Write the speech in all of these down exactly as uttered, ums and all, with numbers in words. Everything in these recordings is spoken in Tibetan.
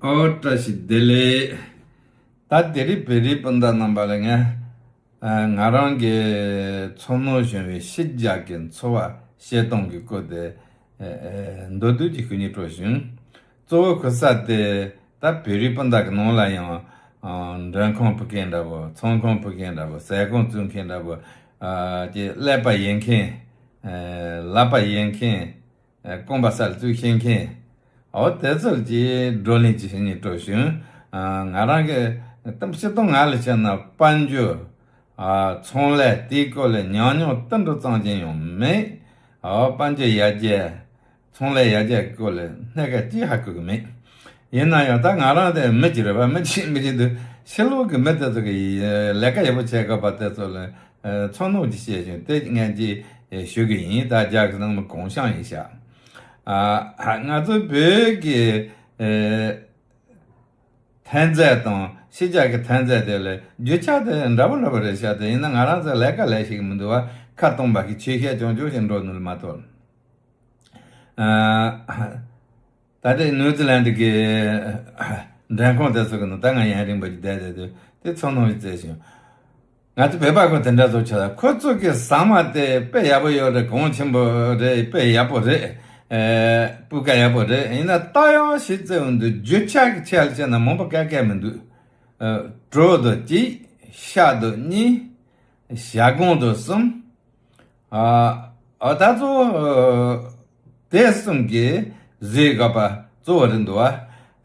ཨོ་བཀྲ་ཤིས་བདེ་ལེགས། ད་དེ་རིང་བོད་རིགས་སྤུན་ཟླ་རྣམ་པ་ལ་ངས་ཨ་ང་རང་གི་ཚོར་སྣང་བྱུང་བའི་ཕྱི་རྒྱལ་གྱི་འཚོ་བ་བཤད་སྟངས་ཀྱི་སྐོར་དེ་ཨ་ཨ་མདོར་བསྡུས་ཀྱིས་ཞུ་སྙིང་བྲོ་བྱུང་། གཙོ་བོ་གོ་ས་དེ་ད་བོད་རིགས་སྤུན་ཟླ་གི་ནང་ལ་ཡང་ཨ་མགྲོན་ཁང་ཕུག་མཁན་འདྲ་བོ། ཚོང་ཁང་ཕུག་མཁན་འདྲ་བོ། ཟ་ཁང་བཙུགས་མཁན་འདྲ་བོ། ཨ་ཀྱི་ཀླད་པ་ཡིན་མཁན། ཨ་ལག་པ་ཡིན་མཁན། ཨ་རྐང་པ་སར་བཙུགས་ཤེས་མཁན། འོ་དེ་ཚོ་ལ་ཅིག་བགྲོ་གླེང་ཅིག་བྱེད་སྙིང་བྲོ་བྱུང་། ཨ་ང་རང་གི་གཏམ་སྤྱིར་བཏང་ང་ལ་བྱས་ན་དཔལ་འབྱོར། ཨ་ཚོང་ལས་དེའི་སྐོར་ལ་ཉམས་མྱོང་ཏིལ་འབྲུ་ཙམ་ཅིག་ཡང་མེད། ཨ་དཔལ་འབྱོར་ཡར་རྒྱས། ཚོང་ལས་ཡར་རྒྱས་ཀྱི་སྐོར་ལ་སྣེ་ཁ་ཅིག་ཧ་གོ་གི་མེད། ཡིན་ན་ཡང་ད་ང་རང་དེ་མི་གཅིག་རེད་པ། མི་གཅིག་མི་གཅིག་འདུག་ཕྱི་ལོགས་ཀྱི་མི་དེ་ཚོ་གི་ལས་ཀ་ཡག་པོ་བྱེད་དགོས་པ་དེ་ཚོ་ལ་ཨ་ཚོར་སྣང་ཅིག་བཤད་བྱུང་། དེ་ངས་ཅིག་ཨ་ཞུ་གི་ཡིན། ད་རྒྱ་གི་ནང་མི་གང་ཤང་ཡིན་ཤག་ཨ་ང་ཚོ་བོད་ཀྱི་ཨ་ཐོན་རྫས་དང་ཕྱི་རྒྱལ་གྱི་ཐོན་རྫས་དེ་ལ་རྒྱུ་ཆ་དེ་འདྲ་པོ་འདྲ་པོ་རེད་ཤག་དེ་ཡིན་ན་ང་རང་ཚོ་ལས་ཀ་ལས་ཤེས་ཀྱི་མི་འདུག་པ། ཁ་སྟོང་པ་གི་ཆོས་བཤད་རྐྱང་རྐྱང་ཞིག་འགྲོ་ནུས་མ་ཐུབ། ཨ་ད་ལྟའི་ནིའུ་ཛི་ལན་ཌི་གི་མགྲོན་ཁང་དེ་ཚོ་གི་ནང་ད་ང་ཡུན་རིང་པོ་ཞིག་བསྡད་བསྡད་དུས་དེ་ཚོར་སྣང་ཞིག་བསྩལ་བྱུང་། ང་ཚོ་བོད་པ་ཁོ་དེ་འདྲ་ཚོ་ཆགས། ཁོ་ཚོ་གི་ཟ་མ་དེ་དཔེ་ཡག་པོ་ཡོད་རེད། གོང་ཆེན་པོ་རེད། དཔེ་ཡག་པོ་རེད། ཨེ་སྤུས་ཀ་ཡག་པོ་རེད། ཡིན་ན་ད་ཡང་ཞིག་བཙལ་འདུག་རྒྱུ་ཆ་གི་ཆ་ལ་བྱས་ན་མང་པོ་ག་ག་མི་འདུག་ཨ་གྲོ་དང་གཅིག་ཤ་དང་གཉིས། ཞལ་སྒང་དང་གསུམ། ཨ་ཨ་ད་ཚོ་ཨ་དེ་གསུམ་གྱིས་བཟོས་དགོས་པ་གཙོ་བོ་རེད་འདུག་པ།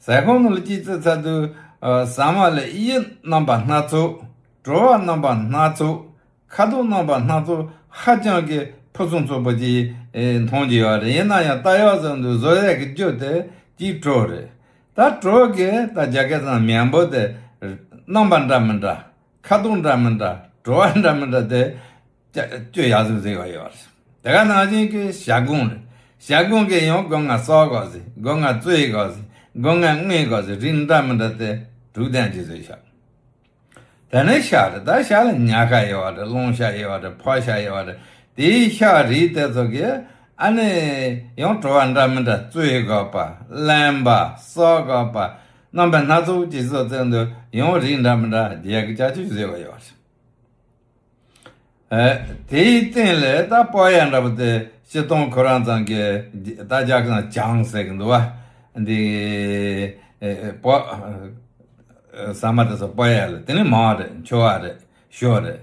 ཟ་ཁང་ནང་ལ་སྐྱེས་ཚེ་ཚ་དུས་ཨ་ཟ་མ་ལ་གཡུ་རྣམ་པ་སྣ་ཚོགས། བྲོ་བ་རྣམ་པ་སྣ་ཚོགས། ཁ་དོག་རྣམ་པ་སྣ་ཚོགས། ཧ་ཅང་གི་ཕུན་སུམ་ཚོགས་པོ་ཅིག་ཨེ་མཐོང་རྒྱུ་ཡོད་རེད། ཡིན་ན་ཡང་ད་ཡག་བཟོ་འདུག་བཟོ་ཡག་གི་རྒྱུ་དེ་གཅིག་བྲོ་རེད། ད་བྲོ་གི་ད་རྒྱ་སྐད་ཚང་མཉམ་པོ་དེ་རྣམ་པ་འདྲ་མི་འདྲ། ཁ་དོག་འདྲ་མི་འདྲ། བྲོ་བ་འདྲ་མི་འདྲ་དེ་སྤྱོད་ཡག་ཟིག་ཟེར་བ་ཡོད་རེད། དེ་ག་ནང་བཞིན་གྱི་ཞལ་སྒང་རེད། ཞལ་སྒང་གི་ཡང་སྒོ་ང་གསོག་དགོས་ཟིག་སྒོ་ང་བཙོས་དགོས་ཟིག་སྒོ་ང་བརྔོས་དགོས་ཟིག་རིགས་འདྲ་མི་འདྲ་དེ་དྲུག་ལྡན་གྱི་བཟོས་ཤག་དེ་ནས་ཤ་རེད། ད་ཤ་ལ་ཉ་ཤ་ཡོད་རེད། གླང་ཤ་ཡོད་རེད། ཕག་ཤ་ཡོད་རེད། དེའི་ཤ་རིགས་དེ་ཚོ་གི་ཨ་ནི་ཡང་བྲོ་བ་འདྲ་མི་འདྲ། བཙོས་དགོས་པ། རློན་པ། གསོག་དགོས་པ། རྣམ་པ་སྣ་ཚོགས་ཀྱི་བཟོ་ཚད་འདི་ཡང་རིགས་འདྲ་མི་འདྲ་རྒྱ་གི་ཅ་ཆུ་བཟོས་པ་ཡོད་རེད། ཨ་དེའི་སྟེང་ལ་ད་སྤོ་ཡ་འདྲ་པོ་དེ་སྤྱིར་བཏང་ཁོ་རང་ཚང་གི་ད་རྒྱ་གི་ནང་ཅང་ཟེར་གི་འདུག་པ། འདི་ཨེ་སྤོ་ཟ་མ་དེ་ཚོ་སྤོ་ཡ་ལ་དེ་ནི་མར་རེད། མཆོད་པ་རེད། ཞོ་རེད།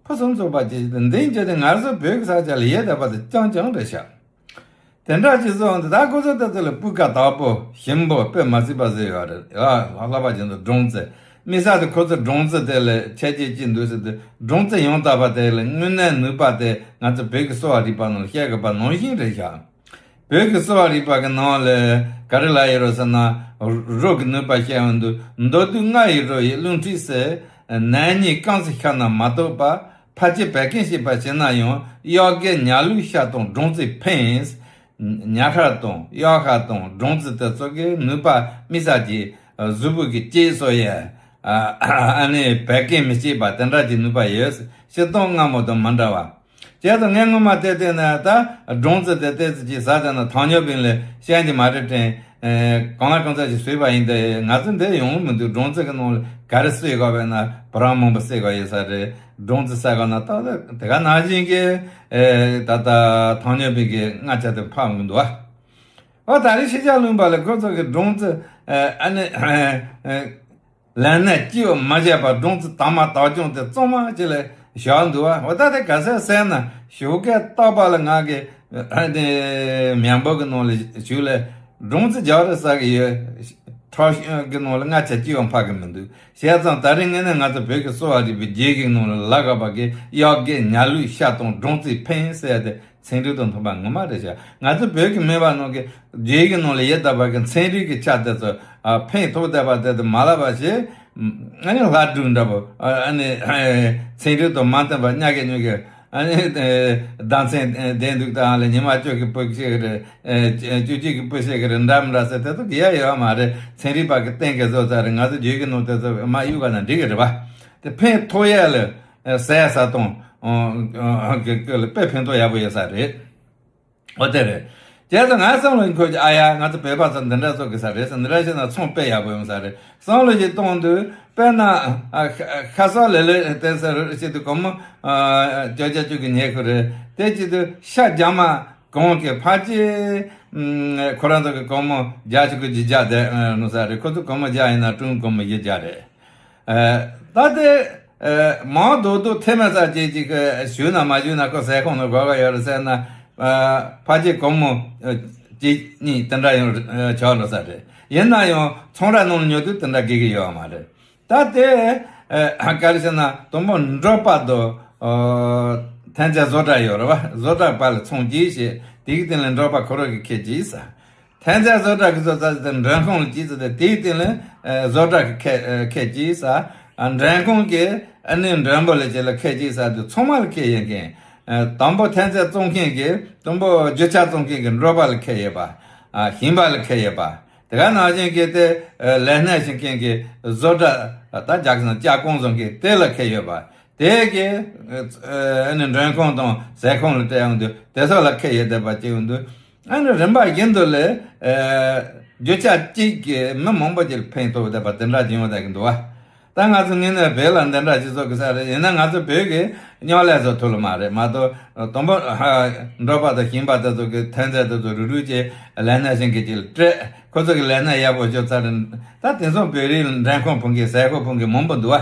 ཕུན་སུམ་ཚོགས་པ་ཅིག་འདི་འདི་འདྲ་དེ་ང་ཚོ་བོད་ཀྱི་ས་ཆ་ལ་ཡོད་བསྡད་པ་དེ་རྐྱང་རྐྱང་རེད་ཤག་དེ་འདྲ་ཅིག་སོང་དེ་ད་ཁོ་ཚོ་ལྟ་ཚུལ་ལ་སྤུས་ཀ་དག་པོ་ཞིམ་པོ་དཔེ་མ་སྲིད་པ་ཟེར་ཡོད་རེད། ཨ་ལྷག་པར་དུ་སྦྲང་རྩི། དམིགས་བསལ་དུ་ཁོ་ཚོ་སྦྲང་རྩི་དེ་ལ་ཁྱད་ཆོས་ཅི་འདུག་ཟེར་དུས། སྦྲང་རྩི་ཡང་དག་པ་དེ་ལ་དངོས་གནས་ནུས་པ་དེ་ང་ཚོ་བོད་ཀྱི་གསོ་བ་རིག་པ་ནང་ལ་བཤད་དགོས་པ་ནང་བཞིན་རེད་ཤག་བོད་ཀྱི་གསོ་བ་རིག་པ་གི་ནང་ལ་ག་རེ་ལབ་ཡོད་རེད་ཟེར་ན། རོ་གི་ནུས་པ་བཤད་ཡོང་དུས། མདོར་བསྡུས་ལྔ་ཡི་རོ་ཡིས། རླུང་མཁྲིས་བསལ། ནད་ཉིད་རྐང་ཚུགས་ཤ་རྣམས་མ་གཏོགས་པ། ཕལ་ཆེར་བད་ཀན་ཞེས་པ་བྱས་ན་ཡང་གཡག་རྒན་ཉ་ལུག་ཤ་དང་སྦྲང་རྩི་ཕན། ཉ་ཤ་དང་གཡག་ཤ་དང་སྦྲང་རྩི་དེ་ཚོ་གི་ནུས་པ་དམིགས་བསལ་གྱི་གཟུགས་པོ་གི་སྐྱེད་གསོ་ཡས། ཨ་ནི་བད་ཀན་མི་སྐྱེད་པ་དེ་འདྲ་གྱི་ནུས་པ་ཡོད། སྤྱིར་བཏང་སྔ་མོ་དང་མི་འདྲ་བ། བྱས་ཙང་ངས་སྔོན་མ་བལྟས་བལྟས་ན་ད་སྦྲང་རྩི་དེ་ཏོག་ཙམ་ཅིག་ཟ་བསྡད་ན།糖尿病ལ་ཤན་གྱི་མ་རེད་དྲན། ཨེ་གང་ལ་གང་འཚམ་ཞིག་བཟོས་པ་ཡིན་ཏེ། ང་ཚོ་འདིར་ཡོང་མི་འདུག་སྦྲང་རྩི་གི་ནང་ལ་ག་རེ་བསྲེས་དགོས་པས་ན། བུ་རམ་མང་པོ་བསྲེས་དགོས་ཡོད་ས་རེད། སྦྲང་རྩི་ཟ་དགོས་ན་ཏག་ཏག་དེ་ག་ནང་བཞིན་གྱི་ཨེ་ད་ལྟ་糖尿病གི་མངར་ཆ་དེ་ཕབ་མི་འདུག་ཨ། འོ་ད་རེས་ཕྱི་རྒྱལ་ལུང་པ་ལ་ཁོ་ཚོ་གི་སྦྲང་རྩི་ཨེ་ཨ་ནི་ཨེ་ཨེ། ལས་ནད་ཅི་ཡང་མ་བྱས་པར་སྦྲང་རྩི་དྭངས་མ་དག་ཅིང་དེ་གཙང་མ་ཅིག་ལ་བཞག་འདུག་པ། འོ་ད་དེ་ག་ཚད་ཟེར་ན། ཞོགས་ཀས་རྟག་པར་ལ་ང་གི་ཨ་ནི་མེ་འབར་གི་ནང་ལ་བཞུགས་ལ་སྦྲང་རྩི་རྒྱག་རེ་ཟ་གི་ཡོད། ཁྲག་ཤུན་གི་ནང་ལ་མངར་ཆ་ཅི་ཡང་ཕབ་གི་མི་འདུག་བྱས་ཙང་ད་རིང་ངས་ནི་ང་ཚོ་བོད་ཀྱི་གསོ་བ་རིག་པའི་རྒྱན་གྱི་ནང་ལ་ལབ་དགོས་པ་གི་གཡག་རྒན་ཉ་ལུག་ཤ་དང་སྦྲང་རྩི་ཕན་ཟེར་ཡ་དེ། ཚན་རིག་དང་མཐུན་པ་ངོ་མ་རེད་ཤག་ང་ཚོ་བོད་ཀྱི་མེད་པ་ནང་གི་རྒྱན་གྱི་ནང་ལ་ཡོད་བསྡད་པ་གི་ཚན་རིག་གི་ཆ་དེ་ཚོ་ཨ་ཕན་ཐོགས་བསྡད་པ་དེ་ཚོ་མ་ལབ་པ་བྱས། ཨ་ནི་ལྷ་སྒྲུང་འདྲ་པོ། ཨ་ནི་ཚན་རིག་དང་མ་མཐུན་པ་ཉག་གི་ཉོག་གི། ཨ་ནི་ཟླ་མཚན་བསྡད་འདུག་ད་ལ་ཉི་མ་བཅུ་གི་བུ་ཤེས་ཀྱི་རེད། ཨ་བཅུ་གཅིག་གི་བུ་ཤེས་ཀྱི་རེད། འདྲ་མི་འདྲ་ཟེར་དེ་ཚོ་གི་ཡ་ཡོད་མ་རེད། ཚན་རིག་པ་གི་གཏན་གི་བཟོ་ཚར་རེད། ང་ཚོ་རྒྱན་གྱི་ནང་དེ་ཚོ་མ་གཡུག་ག་ན་འགྲིག་གི་རེད་པ། དེ་ཕན་ཐོགས་ཡ་ལ་ཟས་ཟ་སྟངས་གི་གི་ལ་དཔེ་ཕན་ཐོགས་ཡག་པོ་ཡོད་ས་རེད། འོ་དེ་རེད། བྱས་ཙང་ང་བསམ་བློ་འཁོར་གྱི། ཨ་ཡ། ང་ཚོ་བོད་པ་ཚོ་འདི་འདྲ་ཚོ་གི་ས་རེད་ཟེར། འདི་འདྲ་བྱས་ན་ཚོང་དཔེ་ཡག་པོ་ཡོང་ས་རེད་བསམ་བློ་ཞིག་གཏོང་དུས། དཔེར་ན་ཨ་ཁ་ཁ་སང་ལས་ལས་དེ་ཟེར་བྱེད་དུས། སྒོར་མོ་ཨ་བཅོ་བརྒྱད་བཅུ་གི་ཉེ་ཁུ་རེད། དེ་བྱེད་དུས་ཤ་རྒྱ་མ་གང་གི་ཕལ་ཆེར་ཁོ་རང་ཚོ་གི་སྒོར་མོ་བརྒྱ་ཆ་དགུ་བཅུ་བརྒྱ་དེ་ནོ་ས་རེད། ཁོ་ཚོ་སྒོར་མོ་བརྒྱ་ཡིན་ན་ཀྲུང་སྒོར་མོ་བཞི་བརྒྱ་རེད། ཨ་ད་དེ་ཨ་མང་རྡོག་རྡོག་ཐེ་མ་ས་ཅིག་ཅིག་གི་ཞུས་ན་མ་ཞུས་ན་ཁོ་ཟས་ཁང་ནང་དགོས་ཀ་ཡོད་རེད་ཟེར་ན། ཨ་ཕལ་ཆེར་སྒོར་མོ་ཨ་གཅིག་གཉིས་དེ་འདྲ་ཡང་ཨ་ཆགས་འགྲོ་ས་རེད། ཡིན་ན་ཡང་ཚོང་ར་ནང་ལ་ཉོ་དུས་དེ་འདྲ་དགོས་ཀྱི་ཡོད་མ་རེད། ད་དེ་ཨ་ག་རེ་ཟེར་ན། དང་པོ་འབྲོག་པ་དང་ཨ་ཐན་རྩ་བཟོ་གྲྭ་ཡོད་རེད་བ། བཟོ་གྲྭ་པ་ལ་ཚོང་གྱིས་བྱེད། དེའི་སྟེང་ལ་འབྲོག་པ་ཁོ་རང་གིས་ཁེ་གྱིས་ཟ། ཐན་རྩ་བཟོ་གྲྭ་གི་བཟོ་ས་དེ་མགྲོན་ཁང་ལ་གྱིས་ཟ། དེ་དེའི་སྟེང་ལ་ཨ་བཟོ་གྲྭ་གི་ཁེ་ཨ་ཁེ་གྱིས་ཟ། ཨ་མགྲོན་ཁང་གི་ཨ་ནི་མགྲོན་པོ་ལ་བྱེད་ལ་ཁེ་གྱིས་ཟ། དེ་ཚང་མ་ལ་ཁེ་ཡིན་མཁན། ཨ་དང་པོ་ཐན་རྩ་བཙོང་མཁན་གྱི། དང་པོ་རྒྱུ་ཆ་བཙོང་མཁན་གྱི་འབྲོག་པ་ལ་ཁེ་ཡོད་པ། ཨ་ཞིང་པ་ལ་ཁེ་ཡོད་པ། དེ་ག་ནང་བཞིན་གྱི་དེ་ཨ་ལས་སྣེ་བྱེད་མཁན་གྱི་བཟོ་གྲྭ། ད་རྒྱ་གི་ནང་ལྕགས་ཀོང་བཟོ་མཁན་དེ་ལ་ཁེ་ཡོད་པ། དེ་གི་ཨ་ནི་མགྲོན་ཁང་དང་ཟས་ཁང་ལ་སྤྲད་ཡོང་དུས་དེ་ཚོ་ལ་ཁེ་ཡོད་བསྡད་པ་ཅིག་ཡོང་དུས། ཨ་ནི་རིམ་པ་བཞིན་དུ་ལས་ཨ་རྒྱུ་ཆ་གཅིག་གིས་མི་མང་པོ་ཅིག་ལ་ཕན་ཐོགས་བསྡད་པ་དེ་འདྲ་ཅིག་ཡོང་བསྡད་ཀྱི་འདུག་བ། ད་ང་ཚོ་དངོས་གནས་བོད་ལ་འདི་འདྲ་སྤྱི་ཚོགས་ཀྱི་ས་རེད། ཡིན་ན་ང་ཚོ་བོད་ཀྱི་སྨྱོ་ལས་བཟོ་ཐུབ་ལ་མ་རེད་མ་གཏོགས། དང་པོ་ཨ་འབྲོག་པ་དང་ཞིང་པ་དེ་ཚོ་གི་ཐོན་རྫས་དེ་ཚོ་རུག་རུག་བྱས་ལས་སྣེ་ཞིག་གི་ཅིག་ལ་སྤྲད། ཁོ་ཚོ་གི་ལས་སྣེ་ཡག་པོ་ཅོ་ཚར། ད་དེང་སང་བོད་རིགས་མགྲོན་ཁང་ཕུང་མཁན་ཟས་ཁང་ཕུང་མཁན་མང་པོ་འདུག་བ།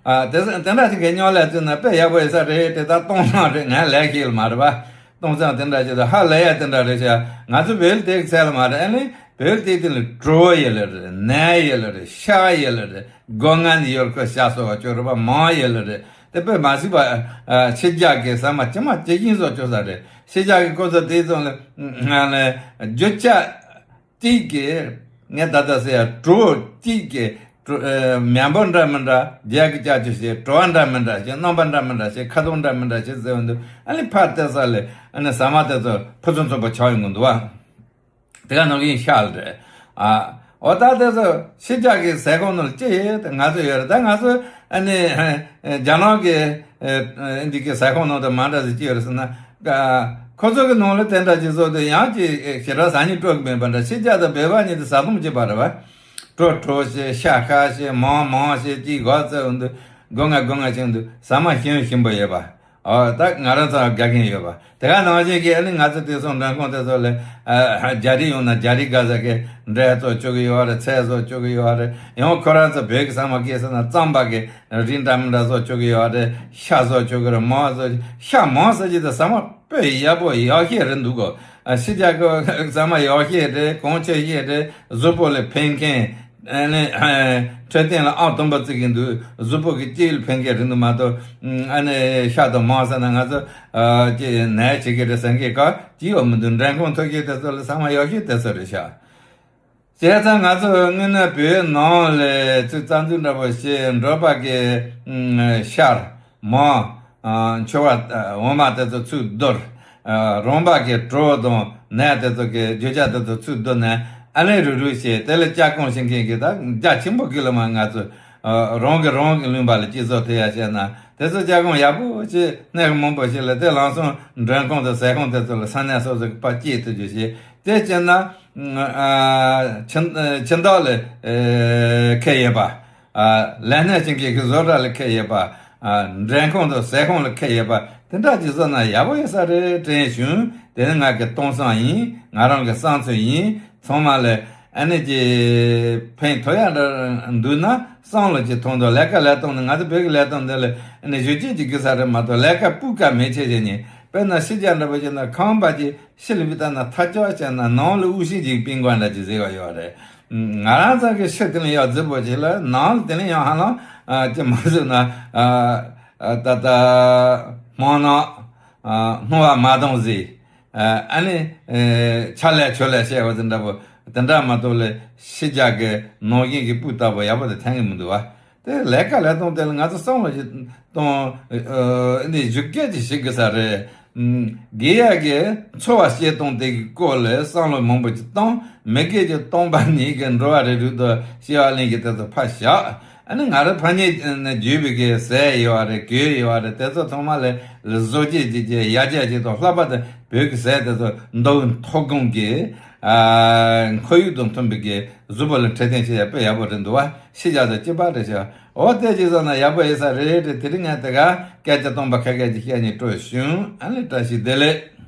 ཨ་དེ་དེ་འདྲ་ཞིག་གི་སྨྱོ་ལས་བཙུགས་ན་དཔེ་ཡག་པོ་ཡོད་ས་རེད། དེ་ད་སྟོང་ཚང་རེད། ང་ལས་ཤེས་ལ་མ་རེད་བ། སྟོང་ཚང་དེ་འདྲ་ཞིག་ད་ཧ་ལས་ཡ་དེ་འདྲ་རེད་ཤག་ང་ཚོ་བོད་ལ་དེ་གི་ཚད་ལ་མ་རེད། ཨ་ནི་བོད་དེ་དེ་ལ་གྲོ་ཡོད་ལ་རེད། ནས་ཡོད་ལ་རེད། ཤ་ཡོད་ལ་རེད། སྒོ་ང་ནས་ཡོད་ཁོ་ཤ་སོ་བ་ཅོ་རེད་བ། མང་ཡོད་ལ་རེད། དེ་དཔེ་མ་སྲིད་པ་ཨ་ཕྱི་རྒྱལ་གི་ཟ་མ་ཇི་མ་ཇི་བཞིན་བཟོ་ཅོ་ས་རེད། ཕྱི་རྒྱལ་གི་ཁོ་ཚོ་དེ་ཚོ་ལ་ང་ལ་རྒྱུ་ཆ་གཅིག་གི་ངས་ད་ལྟ་ཟེར་ཡ་གྲོ་གཅིག་གི་གྲོ་ཨ་མེ་འབར་འདྲ་མི་འདྲ་རྒྱ་གི་ཅག་ཅོ་བྱས། བྲོ་བ་འདྲ་མི་འདྲ་བྱས། རྣམ་པ་འདྲ་མི་འདྲ་བྱས། ཁ་དོག་འདྲ་མི་འདྲ་བྱས་ཟེར་བ་འདུག་ཨ་ནི་ཕར་བལྟས་ས་ལས་ཨ་ནི་ཟ་མ་དེ་ཚོ་ཕུན་སུམ་ཚོགས་པ་ཆགས་ཡོང་གི་འདུག་བ། དེ་ག་ནང་བཞིན་ཤ་ལ་རེད། ཨ་འོ་ད་དེ་ཚོ་ཕྱི་རྒྱལ་གི་ཟས་ཁང་ནང་ལ་ཅི་ཡོད་དེ་ང་ཚོ་ཡོད་རེད། ད་ང་ཚོ་ཨ་ནི་ཨ་རྒྱ་ནག་གི་ཨ་འདི་གི་ཟས་ཁང་ནང་དུ་མ་འདྲ་ཟིག་ཅི་ཡོད་རེད་ཟེར་ན། ཨ་ཁོ་ཚོ་གི་ནང་ལ་དེ་འདྲ་ཅིག་བཟོ་དུས་ཡང་ཅིག་ཞེ་དྲག་ཟ་སྙིང་བྲོ་གི་མེད་པ་འདྲ། ཕྱི་རྒྱལ་དང་བོད་པ་གཉིས་དེ་ཟ་མཚམས་གཅིག་པ་རེད་བ། གྲོ་གྲོ་བྱས། ཤ་ཤ་བྱས། མང་མང་བྱས། ཅིག་གོ་ཚོད་འདུག་སྒོ་ང་སྒོ་ང་བྱས་འདུག་ཟ་མ་ཞིམ་ཞིམ་པོ་ཡོད་པ། ཨོ་ད་ང་རང་ཚོ་དགའ་མཁན་ཡོད་པ། དེ་ག་ནང་བཞིན་གྱི་ཨ་ནི་ང་ཚོ་དེ་སོང་མགྲོན་ཁང་དེ་ཚོ་ལ་ཨ་རྒྱ་རིགས་ཡོང་ན་རྒྱ་རིགས་ག་ས་གི་འབྲས་བཙོ་བཅུག་གི་ཡོད་རེད། ཚལ་བཟོ་བཅུག་གི་ཡོད་རེད། ཡང་ཁོ་རང་ཚོ་བོད་ཀྱི་ཟ་མ་སྐྱེས་ཟེར་ན་རྩམ་པ་གི་རིགས་འདྲ་མི་འདྲ་བཟོ་བཅུག་གི་ཡོད་རེད། ཤ་བཟོ་བཅུག་གི་རེད། མོ་བཟོ། ཤ་མོ་ཟེར་གྱི་དེ་ཟ་མ་དཔེ་ཡག་པོ་ཡག་ཤོས་རེད་འདུག་གོ། ཨ་ཕྱི་རྒྱལ་གི་ཟ་མ་ཡག་ཤོས་རེད། གོང་ཆེ་ཤོས་རེད། གཟུགས་པོ་ལ་ཕན་མཁན། ཨ་ནི་འཕྲོད་བསྟེན་ལ་ཨང་དང་པོ་བརྩི་གི་འདུག་གཟུགས་པོ་གི་སྐྱེ་ཡུལ་ཕན་མཁན་རེད་འདུག་མ་གཏོགས། ཨ་ནི་ཤ་དང་མོ་ཟེར་ན་ང་ཚོ་ཨ་ཀྱི་ནད་བྱེད་ཀྱི་རེད་ཟེར་མཁན་ག་ཅི་ཡོད་མི་འདུག་མགྲོན་ཁང་ཐོག་ཁྱེད་དེ་ཚོ་ལ་ཚང་མ་ཡག་ཤོས་དེ་ཚོ་རེད་ཤག་བྱས་ཙང་ང་ཚོ་དངོས་གནས་བོད་ནང་ལ་ཚུར་རྩ་འཛུགས་འདྲ་པོ་བྱས། འབྲོག་པ་གི་ཨ་ཤར། མོ། ཨ་མཆོད་པ། ཨ་འོ་མ་དེ་ཚོ་ཚུར་བསྡུར། ཨ་རོང་པ་གི་གྲོ་དང་ནས་དེ་ཚོ་གི་རྒྱུ་ཆ་དེ་ཚོ་ཚུར་བསྡུར་ནས་ཨ་ནི་རུག་རུག་བྱས། དེ་ལ་སྐྱ་ཀོང་བྱེད་མཁན་གྱི་ད་རྒྱ་ཆེན་པོ་གི་ལ་མ་ང་ཚོ་ཨ་རང་གི་རང་གི་ལུང་པ་ལ་སྤྱི་ཚོགས་ཐེ་ཡ་བྱས་ན་དེ་ཚོ་སྐྱ་ཀོང་ཡག་པོ་བྱས། སྣེ་མང་པོ་བྱས་ལ་དེ་ལམ་སང་མགྲོན་ཁང་དང་ཟས་ཁང་དེ་ཚོ་ལ་ས་གནས་སོ་སོ་གི་ཕར་སྐྱེལ་ཐུབ་རྒྱུ་བྱས། དེ་བྱས་ན་ཨ་ཁྱིམ་ཁྱིམ་བདག་ལ་ཨ་ཁེ་ཡོད་པ། ཨ་ལས་སྣེ་ཅན་གྱི་བཟོ་གྲྭ་ལ་ཁེ་ཡོད་པ། ཨ་མགྲོན་ཁང་དང་ཟས་ཁང་ལ་ཁེ་ཡོད་པ། དེ་འདྲ་ཅིག་བཟོ་ན་ཡག་པོ་ཡོད་ས་རེད་དྲན་བྱུང་། དེ་ནི་ང་གི་སྟོང་བསམ་ཡིན། ང་རང་གི་བསམ་ཚུལ་ཡིན། ཚང་མ་ལ་ཨ་ནི་ཅིག་ཕན་ཐོགས་ཡག་འདྲ་འདུག་ན་བསམ་བློ་ཅིག་ཐོངས་དང་། ལས་ཀ་ལས་སྟངས་འདི་ང་ཚོ་བོད་ཀྱི་ལས་སྟངས་འདི་ལ་ཨ་ནི་གཞོན་སྐྱེས་ཅིག་དགོས་ས་རེད་མ་གཏོགས་ལས་ཀ་སྤུས་ཀ་མེད་ཆེ་ཆེ་ནི། དཔེར་ན་ཕྱི་རྒྱལ་འདྲ་པོ་བྱས་ན་ཁང་པ་ཅིག་ཕྱི་ལ་བུད་ན་ཐག་ཆོད་བྱས་ན་ནང་ལ་དབུགས་ཤིང་ཅིག་པིན་གོ་འདྲ་ཅིག་ཟེར་བ་ཡོད་རེད། ང་རང་ཚོ་གི་ཕྱི་དེ་ལ་ཡག་རྫི་པོ་ཅིག་ལ་ནང་ལ་དེ་ལ་ཡང་ཧ་ལམ་ཨ་ཅི་མ་བཟོས་ན་ཨ་ཨ་ད་ལྟ་སྨོན་ནག་ཨ་སྣང་བ་མ་གཏོང་ཟིག་ཨ་ཨ་ནི་ཨེ་ཆ་ལས་ཆོ་ལས་བཤད་པ་དེ་འདྲ་པོ་དེ་འདྲ་མ་གཏོགས་ལས་ཕྱི་རྒྱལ་གི་ནང་བཞིན་གྱི་སྤུས་དག་པོ་ཡག་པོ་དེ་ཐོན་གི་མི་འདུག་བ། དེ་ལས་ཀ་ལས་སྟངས་དེ་ལ་ང་ཚོ་བསམ་བློ་ཞིག་གཏོང་། ཨ་འདི་བཞུགས་སྐད་ཅིག་ཞིག་གི་ས་རེད། དགེ་ཡག་གི་འཚོ་བ་སྐྱེལ་སྟངས་དེ་གི་སྐོར་ལ་བསམ་བློ་མང་པོ་ཅིག་བཏང་། མི་དགེ་གི་སྟོང་པ་ཉིད་ཀྱི་འགྲོ་བ་རིགས་དྲུག་དང་སྐྱེ་བ་གླིང་གི་དེ་ཚོ་ཕར་བཞག་ཨ་ནི་ང་རང་ཕ་ཉེས་ནས་བརྒྱུད་པའི་གི་ཟས་ཡོད་རེད། གོས་ཡོད་རེད། དེ་ཚོ་ཚང་མ་ལ་བཟོ་བཅོས་བྱེད་ཀྱི་ཡར་རྒྱས་ཀྱི་ཐོག་ལྷག་པར་དུ་བོད་ཀྱི་ཟས་དེ་ཚོ་མདོ་དབུས་མཐོ་སྒང་གི་ཨ་ཁོར་ཡུག་དང་མཐུན་པའི་གི་གཟུགས་པོ་ལ་འཕྲོད་བསྟེན་བྱེད་ཡ་དཔེ་ཡག་པོ་རེད་འདུག་བ། ཤི་རྒྱག་དང་སྐྱིད་པ་རེད་ཤག་འོ་དེ་ཅིག་བསམ་ན་ཡག་པོ་ཡིན་ས་རེད་རེད། དེ་རིང་ངས་དེ་ག་སྐད་ཆ་སྟོང་པ་ཁ་སྐད་ཅིག་བཤད་ནས་སྤྲོ་བྱུང་། ཨ་ནི་བཀྲ་ཤིས་བདེ་ལེགས།